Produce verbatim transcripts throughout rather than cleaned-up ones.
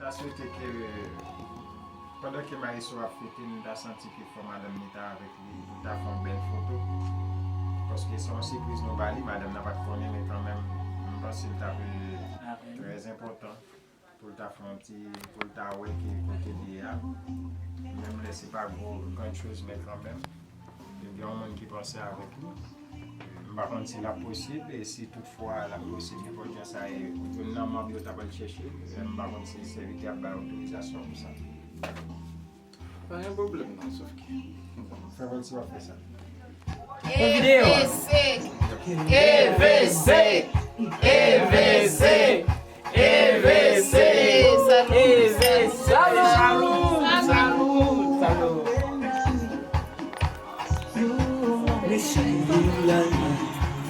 Ta swete ke pandan ke Maestro ap fete, nou ta santi ke fò madanm li ta avèk li, pou ta fè yon bèl foto. Paske se yon sipriz nou ba li, madanm nan pa t konnen, men kanmenm, m panse l t ap trè enpòtan pou l ta fè yon ti, pou l ta wè ke kote li ye a. Menm lè se pa gwo, gran choz, men kanmenm. Gen yon moun ki panse avèk nou. M pa konn si l ap posib, e si toutfwa l ap posib, nenpòt jan sa ye, youn nan manm yo ta pral chèche, m pa konn si sèvitè ap bay otorizasyon pou sa. Pa gen pwoblèm non, sòf ke. Fè kòmsi w ap fè sa. Yon videyo. E V C. E V C. E V C. E V C. E V C. Salut, salut, salut.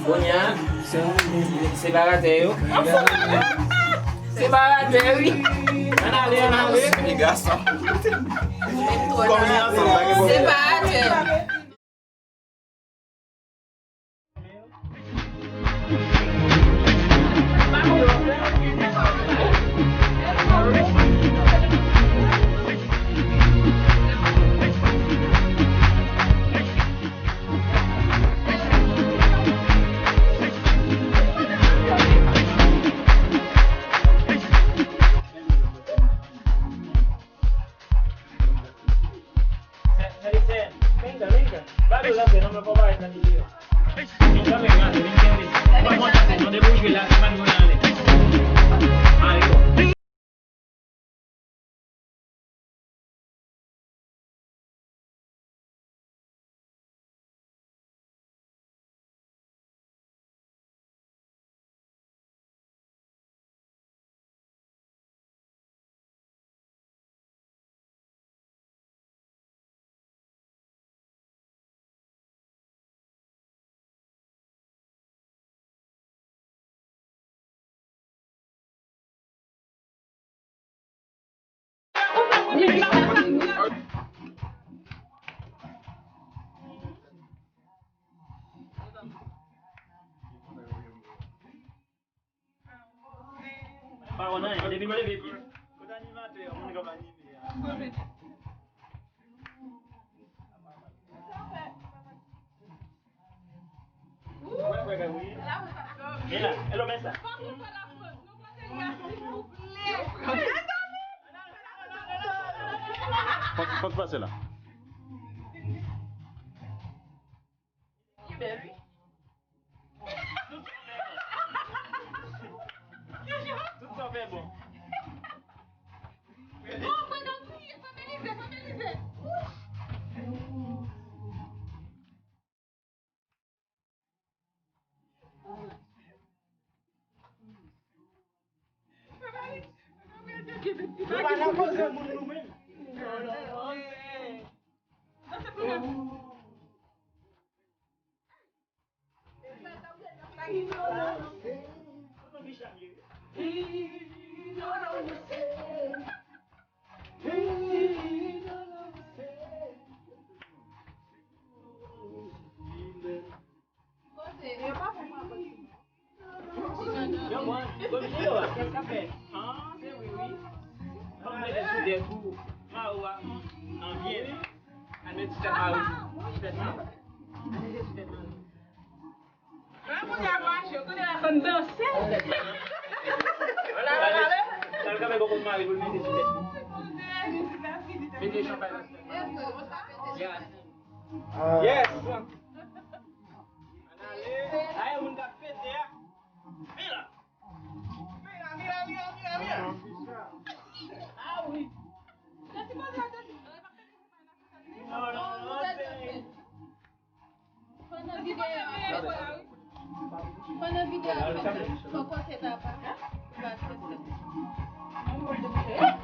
Kounye a, separatè yo. Separatè, wi. Ann ale, ann ale. Piga sa. Kòm li ansanm, pa gen pwoblèm. Separatè. Pa wè anyen, depi nou leve pye. Kot animatè a, moun k ap anime a? Wè, wè, wè, wi. E la, e lo men sa. Fòk, fòk pase la. Li bèl, wi. Tout sa fè bon. Oh, mwen nan kriye, fè belize, fè belize. Nou pa nan koze moun nou menm. Yo, bon, bon, yo, kès ka fè? Ah, se wi, wi. Fò m mete sou dèk ou. Mawo a, an byen. Al mete ti tèt mawo. Ti tèt mawo. Mete ti tèt mawo. Lè moun y ap mache, yo konnen la konn danse. Al kanpe bò kot mari pou l mete sou tèt li. Mete chanpay nan tèt. Yes. Yes. Ann ale. Aye, moun k ap fete a. Vin la. Vin la, vin la, vin la, vin la, vin la. Ah wi. Non, non, non, se... Pandan videyo a ap fèt, pandan videyo a ap fèt, fò kote taba. Taba fèt.